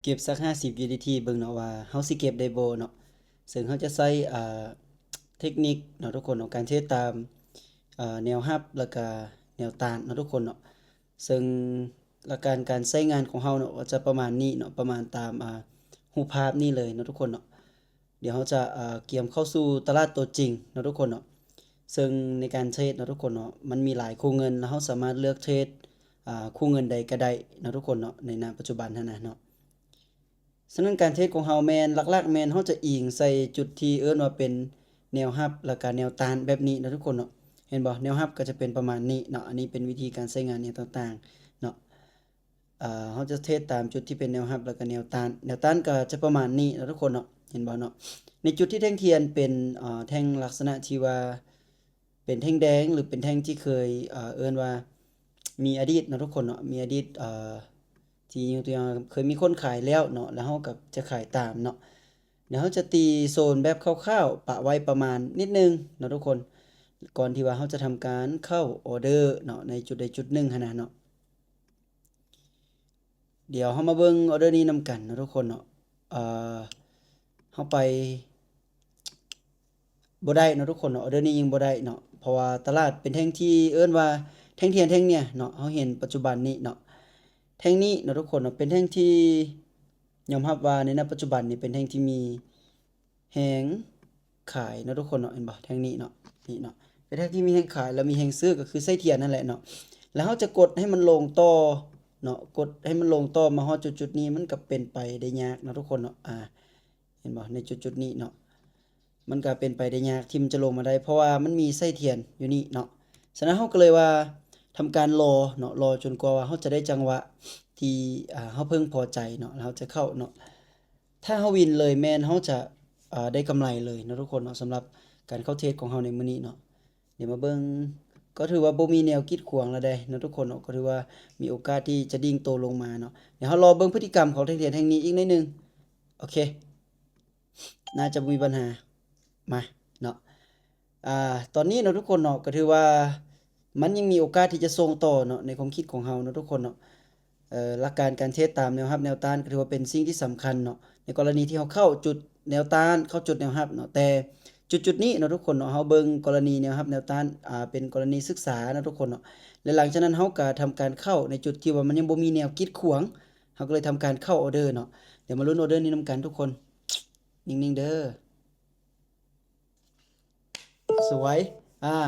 ເກັບສັກຫ້າສິບຢູເອັສດີທີເບິ່ງເນາະ ວ່າເຮົາຊິເກັບໄດ້ບໍ່ເນາະ. ເຊິ່ງເຮົາຈະໃຊ້ ອ່າ ເທັກນິກເນາະທຸກຄົນເນາະ ການເທຣດຕາມ ອ່າ ແນວຮັບ ແລ້ວກະແນວຕ້ານເນາະທຸກຄົນເນາະ. ເຊິ່ງຫຼັກການການໃຊ້ງານຂອງເຮົາເນາະ ກໍຈະປະມານນີ້ເນາະ ປະມານຕາມ ອ່າ ຮູບພາບນີ້ເລີຍເນາະທຸກຄົນເນາະ. ດຽວເຮົາຈະ ອ່າ ກຽມເຂົ້າສູ່ຕະຫຼາດຕົວຈິງເນາະທຸກຄົນເນາະ. ເຊິ່ງໃນການເທຣດເນາະທຸກຄົນເນາະ ມັນມີຫຼາຍຄູ່ເງິນ ແລ້ວເຮົາສາມາດເລືອກເທຣດ ອ່າ ຄູ່ເງິນໃດກໍໄດ້ເນາະທຸກຄົນເນາະ ໃນນາປັດຈຸບັນຫັ້ນນະເນາະ. ສະນັ້ນການເທຣດຂອງເຮົາແມ່ນ ຫຼັກໆແມ່ນເຮົາຈະອີງໃສ່ຈຸດທີ່ເອີ້ນວ່າເປັນແນວຮັບ ແລ້ວກະແນວຕ້ານແບບນີ້ເນາະທຸກຄົນເນາະ. ເຫັນບໍ່? ແນວຮັບກໍຈະເປັນປະມານນີ້ເນາະ. ອັນນີ້ເປັນວິທີການໃຊ້ງານຫຍັງຕ່າງໆເນາະ. ເຮົາຈະເທຣດຕາມຈຸດທີ່ເປັນແນວຮັບ ແລ້ວກໍແນວຕ້ານ. ແນວຕ້ານກໍຈະປະມານນີ້ເນາະທຸກຄົນເນາະ. ເຫັນບໍ່ເນາະ? ໃນຈຸດທີ່ແທ່ງທຽນເປັນ ເອີ ແທ່ງລັກສະນະທີ່ວ່າເປັນແທ່ງແດງ ຫຼື ເປັນແທ່ງທີ່ເຄີຍ ເອີ ເອີ້ນວ່າມີອະດີດເນາະທຸກຄົນເນາະ. ມີອະດີດ ເອີ ທີ່ຍົກຕົວຢ່າງເຄີຍມີຄົນຂາຍແລ້ວເນາະ ແລ້ວເຮົາກໍຈະຂາຍຕາມເນາະ. ດຽວເຮົາຈະຕີໂຊນແບບຄ່າວໆ ປະໄວ້ປະມານນິດໜຶ່ງເນາະທຸກຄົນ ກ່ອນທີ່ວ່າເຮົາຈະທຳການເຂົ້າອອເດີເນາະ ໃນຈຸດໃດຈຸດໜຶ່ງຫັ້ນນະເນາະ. ດຽວເຮົາມາເບິ່ງອອເດີນີ້ນຳກັນເນາະທຸກຄົນເນາະ. ເອີ ເຮົາໄປບໍ່ໄດ້ເນາະທຸກຄົນເນາະ. ອອເດີນີ້ຍິງບໍ່ໄດ້ເນາະ ເພາະວ່າຕະຫຼາດເປັນແທ່ງທີ່ເອີ້ນວ່າແທ່ງທຽນແທ່ງເນີ້ຍເນາະ. ເຮົາເຫັນປັດຈຸບັນນີ້ເນາະ ແທ່ງນີ້ເນາະທຸກຄົນເນາະ ເປັນແທ່ງທີ່ຍອມຮັບວ່າໃນນະປັດຈຸບັນນີ້ເປັນແທ່ງທີ່ມີ ແຮງຂາຍເນາະທຸກຄົນເນາະ. ເຫັນບໍ່? ແທ່ງນີ້ເນາະ ນີ້ເນາະ ເປັນແທ່ງທີ່ມີແຮງຂາຍ ແລ້ວມີແຮງຊື້ ກໍຄືໄສ້ທຽນນັ້ນແຫຼະເນາະ. ແລ້ວເຮົາຈະກົດໃຫ້ມັນລົງຕໍ່ເນາະ ກົດໃຫ້ມັນລົງຕໍ່ມາຮອດຈຸດໆນີ້ ມັນກໍເປັນໄປໄດ້ຍາກເນາະທຸກຄົນເນາະ. ອ່າ ເຫັນບໍ່? ໃນຈຸດໆນີ້ເນາະ ມັນກໍເປັນໄປໄດ້ຍາກທີ່ມັນຈະລົງມາໄດ້ ເພາະວ່າມັນມີໄສ້ທຽນຢູ່ນີ້ເນາະ. ສະນັ້ນເຮົາກໍເລີຍວ່າທຳການລໍເນາະ ລໍຈົນກວ່າວ່າເຮົາຈະໄດ້ຈັງຫວະທີ່ ອ່າ ເຮົາເພິ່ງພໍໃຈເນາະ ແລ້ວເຮົາຈະເຂົ້າເນາະ. ຖ້າເຮົາວິນເລີຍແມ່ນເຮົາຈະ ເອີ ໄດ້ກຳໄລເລີຍເນາະທຸກຄົນເນາະ ສຳລັບການເຂົ້າເທຣດຂອງເຮົາໃນມື້ນີ້ເນາະ. ດຽວມາເບິ່ງ ກໍຖືວ່າບໍ່ມີແນວກີດຂວາງແລ້ວເດ້ເນາະທຸກຄົນເນາະ ກໍຖືວ່າມີໂອກາດທີ່ຈະດິ້ງໂຕລົງມາເນາະ. ດຽວເຮົາລໍເບິ່ງພຶດຕິກຳຂອງແທ່ງທຽນແທ່ງນີ້ອີກໜ້ອຍໜຶ່ງ. ໂອເຄ ໜ້າຈະບໍ່ມີບັນຫາ ມາເນາະ. ອ່າ ຕອນນີ້ເນາະທຸກຄົນເນາະ ກໍຖືວ່າມັນຍັງມີໂອກາດທີ່ຈະສົ່ງຕໍ່ເນາະ ໃນຄວາມຄິດຂອງເຮົາເນາະທຸກຄົນເນາະ. ເອີ ຫຼັກການການເທຣດຕາມແນວຮັບແນວຕ້ານ ກໍຖືວ່າເປັນສິ່ງທີ່ສຳຄັນເນາະ ໃນກໍລະນີທີ່ເຮົາເຂົ້າຈຸດແນວຕ້ານ ເຂົ້າຈຸດແນວຮັບເນາະ. ແຕ່ຈຸດໆນີ້ເນາະທຸກຄົນເນາະ ເຮົາເບິ່ງກໍລະນີແນວຮັບແນວຕ້ານ ອ່າ ເປັນກໍລະນີສຶກສາເນາະທຸກຄົນເນາະ. ແລະ ຫຼັງຈາກນັ້ນເຮົາກໍທຳການເຂົ້າໃນຈຸດທີ່ວ່າມັນຍັງບໍ່ມີແນວກີດຂວາງ ເຮົາກໍເລີຍທຳການເຂົ້າອອເດີເນາະ. ດຽວມາລຸ້ນອອເດີນີ້ນຳກັນທຸກຄົນ ນິ່ງໆເດີ. ສວຍ ອ່າ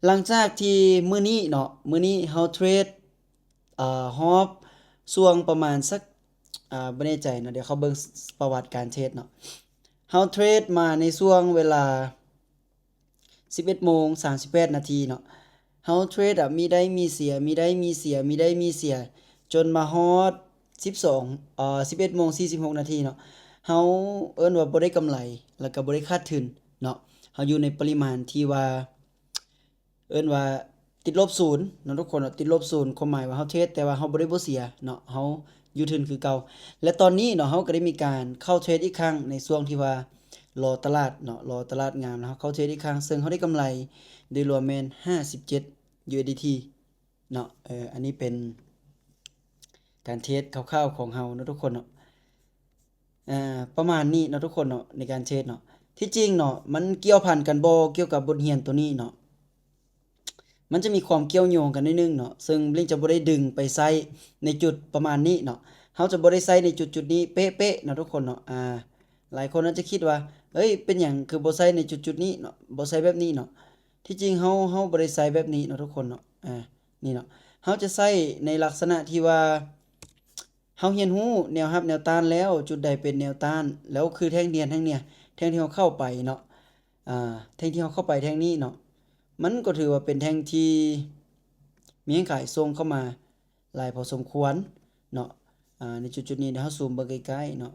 ຫຼັງຈາກທີ່ມື້ນີ້ເນາະ ມື້ນີ້ເຮົາເທຣດ ອ່າ ຮອບຊ່ວງປະມານສັກ ອ່າ ບໍ່ແນ່ໃຈເນາະ ດຽວເຮົາເບິ່ງປະຫວັດການເທຣດເນາະ. ເຮົາເທຣດມາໃນຊ່ວງເວລາສິບເອັດໂມງສາມສິບແປດນາທີເນາະ. ເຮົາເທຣດອະ ມີໄດ້ມີເສຍ ມີໄດ້ມີເສຍ ມີໄດ້ມີເສຍ ຈົນມາຮອດສິບສອງ ເອີ ສິບເອັດໂມງສີ່ສິບຫົກນາທີເນາະ. ເຮົາເອີ້ນວ່າບໍ່ໄດ້ກຳໄລ ແລ້ວກໍບໍ່ໄດ້ຂາດທຶນເນາະ. ເຮົາຢູ່ໃນປະລິມານທີ່ວ່າ ເອີ້ນວ່າຕິດລົບສູນເນາະທຸກຄົນເນາະ ຕິດລົບສູນ ຄວາມໝາຍວ່າເຮົາເທຣດ ແຕ່ວ່າເຮົາບໍ່ໄດ້ບໍ່ເສຍເນາະ ເຮົາຢູ່ທຶນຄືເກົ່າ. ແລະ ຕອນນີ້ເນາະ ເຮົາກໍໄດ້ມີການເຂົ້າເທຣດອີກຄັ້ງ ໃນຊ່ວງທີ່ວ່າລໍຕະຫຼາດເນາະ ລໍຕະຫຼາດງາມ ແລ້ວເຮົາເຂົ້າເທຣດອີກຄັ້ງ ເຊິ່ງເຮົາໄດ້ກຳໄລໂດຍລວມແມ່ນຫ້າສິບເຈັດຢູເອັສດີທີເນາະ. ເອີ ອັນນີ້ເປັນການເທຣດຄ່າວໆຂອງເຮົາເນາະທຸກຄົນເນາະ. ອ່າ ປະມານນີ້ເນາະທຸກຄົນເນາະ ໃນການເທຣດເນາະ. ທີ່ຈິງເນາະ ມັນກ່ຽວພັນກັນບໍ່ ກ່ຽວກັບບົດຮຽນໂຕນີ້ເນາະ ມັນຈະມີຄວາມກ່ຽວໂຍງກັນໜ້ອຍໜຶ່ງເນາະ ເຊິ່ງລິງຈະບໍ່ໄດ້ດຶງໄປໃຊ້ໃນຈຸດປະມານນີ້ເນາະ. ເຮົາຈະບໍ່ໄດ້ໃຊ້ໃນຈຸດໆນີ້ເປະໆເນາະທຸກຄົນເນາະ. ອ່າ ຫຼາຍຄົນອາດຈະຄິດວ່າ ເອີຍ ເປັນຫຍັງຄືບໍ່ໃຊ້ໃນຈຸດໆນີ້ເນາະ ບໍ່ໃຊ້ແບບນີ້ເນາະ. ທີ່ຈິງເຮົາ ເຮົາບໍ່ໄດ້ໃຊ້ແບບນີ້ເນາະທຸກຄົນເນາະ. ອ່າ ນີ້ເນາະ ເຮົາຈະໃຊ້ໃນລັກສະນະທີ່ວ່າ ເຮົາຮຽນຮູ້ແນວຮັບແນວຕ້ານແລ້ວ ຈຸດໃດເປັນແນວຕ້ານ ແລ້ວຄືແທ່ງທຽນແທ່ງເນີ້ຍ ແທ່ງທີ່ເຮົາເຂົ້າໄປເນາະ ອ່າ ແທ່ງທີ່ເຮົາເຂົ້າໄປແທ່ງນີ້ເນາະ ມັນກໍຖືວ່າເປັນແທ່ງທີ່ມີແຮງຂາຍສົ່ງເຂົ້າມາຫຼາຍພໍສົມຄວນເນາະ. ອ່າ ໃນຈຸດໆນີ້ ດຽວເຮົາຊູມເບິ່ງໃກ້ໆເນາະ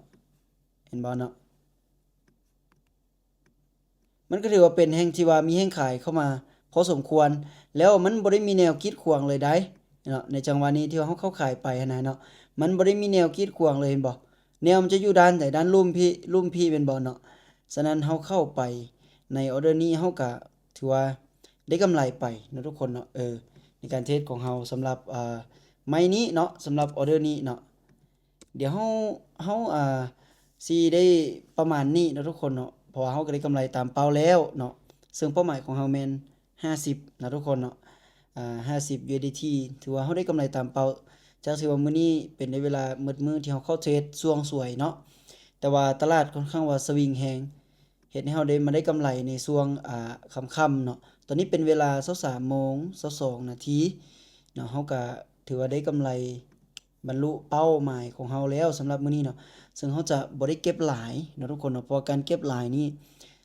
ເຫັນບໍ່ເນາະ? ມັນກໍຖືວ່າເປັນແຮງທີ່ວ່າມີແຮງຂາຍເຂົ້າມາພໍສົມຄວນ ແລ້ວມັນບໍ່ໄດ້ມີແນວກີດຂວາງເລີຍໃດ໋ເນາະ ໃນຈັງຫວະນີ້ທີ່ວ່າເຮົາເຂົ້າຂາຍໄປຫັ້ນນະເນາະ ມັນບໍ່ໄດ້ມີແນວກີດຂວາງເລີຍ ເຫັນບໍ່? ແນວມັນຈະຢູ່ດ້ານໃດ? ດ້ານລຸ່ມພີ້ ລຸ່ມພີ້ແມ່ນບໍ່ເນາະ? ສະນັ້ນເຮົາເຂົ້າໄປໃນອອເດີນີ້ ເຮົາກະຖືວ່າໄດ້ກຳໄລໄປເນາະທຸກຄົນເນາະ. ເອີ ໃນການເທຣດຂອງເຮົາສຳລັບ ອ່າ ໄມ້ນີ້ເນາະ ສຳລັບອອເດີນີ້ເນາະ. ດຽວເຮົາ ເຮົາ ອ່າ ຊິໄດ້ປະມານນີ້ເນາະທຸກຄົນເນາະ ເພາະວ່າເຮົາກໍໄດ້ກຳໄລຕາມເປົ້າແລ້ວເນາະ ເຊິ່ງເປົ້າໝາຍຂອງເຮົາແມ່ນຫ້າສິບເນາະທຸກຄົນເນາະ ອ່າ ຫ້າສິບ USDT ຖືວ່າເຮົາໄດ້ກຳໄລຕາມເປົ້າ ຈາກທີ່ວ່າມື້ນີ້ເປັນໃນເວລາໝົດມື້ທີ່ເຮົາເຂົ້າເທຣດຊ່ວງສວຍເນາະ ແຕ່ວ່າຕະຫຼາດຄ່ອນຂ້າງວ່າສະວິງແຮງ ເຮັດໃຫ້ເຮົາໄດ້ມາໄດ້ກຳໄລໃນຊ່ວງ ອ່າ ຄ່ຳໆເນາະ ຕອນນີ້ເປັນເວລາຊາວສາມໂມງຊາວສອງນາທີເນາະ ເຮົາກະຖືວ່າໄດ້ກຳໄລ ບັນລຸເປົ້າໝາຍຂອງເຮົາແລ້ວສຳລັບມື້ນີ້ເນາະ ເຊິ່ງເຮົາຈະບໍ່ໄດ້ເກັບຫຼາຍເນາະທຸກຄົນເນາະ ເພາະວ່າການເກັບຫຼາຍນີ້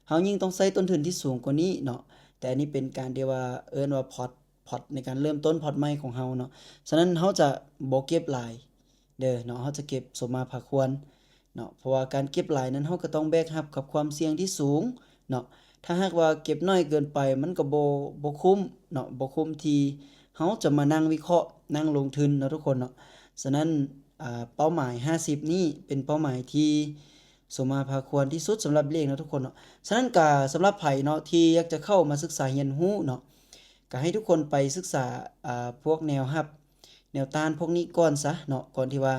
ເຮົາຍິ່ງຕ້ອງໃຊ້ຕົ້ນທຶນທີ່ສູງກວ່ານີ້ເນາະ ແຕ່ອັນນີ້ເປັນການທີ່ວ່າເອີ້ນວ່າພອດ ພອດໃນການເລີ່ມຕົ້ນພອດໃໝ່ຂອງເຮົາເນາະ ສະນັ້ນເຮົາຈະບໍ່ເກັບຫຼາຍເດີເນາະ ເຮົາຈະເກັບສົມມາພາຄວນເນາະ ເພາະວ່າການເກັບຫຼາຍນັ້ນ ເຮົາກໍຕ້ອງແບກຮັບກັບຄວາມສ່ຽງທີ່ສູງເນາະ ຖ້າຫາກວ່າເກັບໜ້ອຍເກີນໄປ ມັນກໍບໍ່ ບໍ່ຄຸ້ມເນາະ ບໍ່ຄຸ້ມທີ່ເຮົາຈະມານັ່ງວິເຄາະ ນັ່ງລົງທຶນເນາະທຸກຄົນເນາະ ສະນັ້ນ ອ່າ ເປົ້າໝາຍຫ້າສິບນີ້ເປັນເປົ້າໝາຍທີ່ສົມມາພາຄວນທີ່ສຸດສຳລັບເລກເນາະທຸກຄົນເນາະ ສະນັ້ນກະສຳລັບໃຜເນາະທີ່ຢາກຈະເຂົ້າມາສຶກສາຮຽນຮູ້ເນາະ ກະໃຫ້ທຸກຄົນໄປສຶກສາ ອ່າ ພວກແນວຮັບ ແນວຕ້ານພວກນີ້ກ່ອນຊະເນາະ ກ່ອນທີ່ວ່າ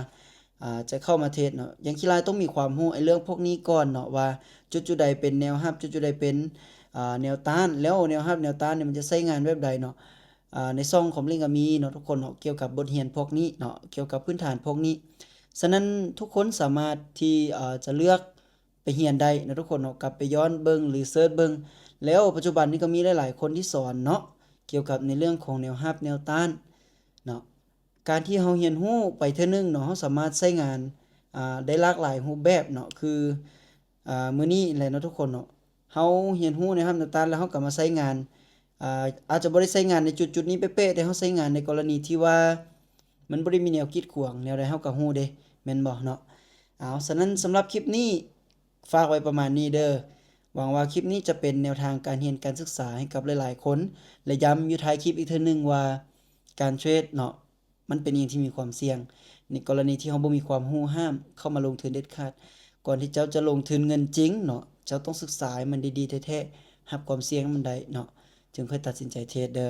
ອ່າ ຈະເຂົ້າມາເທຣດເນາະ ຢ່າງຂີ້ລ້າຍຕ້ອງມີຄວາມຮູ້ໄອ້ເລື່ອງພວກນີ້ກ່ອນເນາະ ວ່າຈຸດຈຸດໃດເປັນແນວຮັບ ຈຸດຈຸດໃດເປັນ ອ່າ ແນວຕ້ານ ແລ້ວແນວຮັບແນວຕ້ານນີ້ມັນຈະໃຊ້ງານແບບໃດເນາະ ອ່າ ໃນຊ່ອງຄອມເມັນກໍມີເນາະທຸກຄົນເນາະ ກ່ຽວກັບບົດຮຽນພວກນີ້ເນາະ ກ່ຽວກັບພື້ນຖານພວກນີ້ ສະນັ້ນທຸກຄົນສາມາດທີ່ ເອີ ຈະເລືອກໄປຮຽນໄດ້ເນາະທຸກຄົນເນາະ ກັບໄປຍ້ອນເບິ່ງ ຫຼື ເສີດເບິ່ງ ແລ້ວປັດຈຸບັນນີ້ກໍມີຫຼາຍໆຄົນທີ່ສອນເນາະ ກ່ຽວກັບໃນເລື່ອງຂອງແນວຮັບແນວຕ້ານເນາະ ການທີ່ເຮົາຮຽນຮູ້ໄປເທື່ອໜຶ່ງເນາະ ເຮົາສາມາດໃຊ້ງານ ອ່າ ໄດ້ຫຼາກຫຼາຍຮູບແບບເນາະ ຄື ອ່າ ມື້ນີ້ແຫຼະເນາະທຸກຄົນເນາະ ເຮົາຮຽນຮູ້ແນວຮັບແນວຕ້ານ ແລ້ວເຮົາກໍມາໃຊ້ງານ ອ່າ ອາດຈະບໍ່ໄດ້ໃຊ້ງານໃນຈຸດໆນີ້ເປະໆ ແຕ່ເຮົາໃຊ້ງານໃນກໍລະນີທີ່ວ່າມັນບໍ່ໄດ້ມີແນວກີດຂວາງແນວໃດ ເຮົາກໍຮູ້ເດ້ ແມ່ນບໍ່ເນາະ? ເອົາ ສະນັ້ນສຳລັບຄລິບນີ້ຝາກໄວ້ປະມານນີ້ເດີ ຫວັງວ່າຄລິບນີ້ຈະເປັນແນວທາງການຮຽນການສຶກສາໃຫ້ກັບຫຼາຍໆຄົນ ແລະ ຢ້ຳຢູ່ທ້າຍຄລິບອີກເທື່ອໜຶ່ງວ່າ ການເທຣດເນາະ ມັນເປັນອີ່ຫຍັງທີ່ມີຄວາມສ່ຽງ ໃນກໍລະນີທີ່ເຮົາບໍ່ມີຄວາມຮູ້ ຫ້າມເຂົ້າມາລົງທຶນເດັດຂາດ ກ່ອນທີ່ເຈົ້າຈະລົງທຶນເງິນຈິງເນາະ ເຈົ້າຕ້ອງສຶກສາໃຫ້ມັນດີໆແທ້ໆ ຮັບຄວາມສ່ຽງໃຫ້ມັນໄດ້ເນາະ ຈຶ່ງຄ່ອຍຕັດສິນໃຈເທຣດເດີ.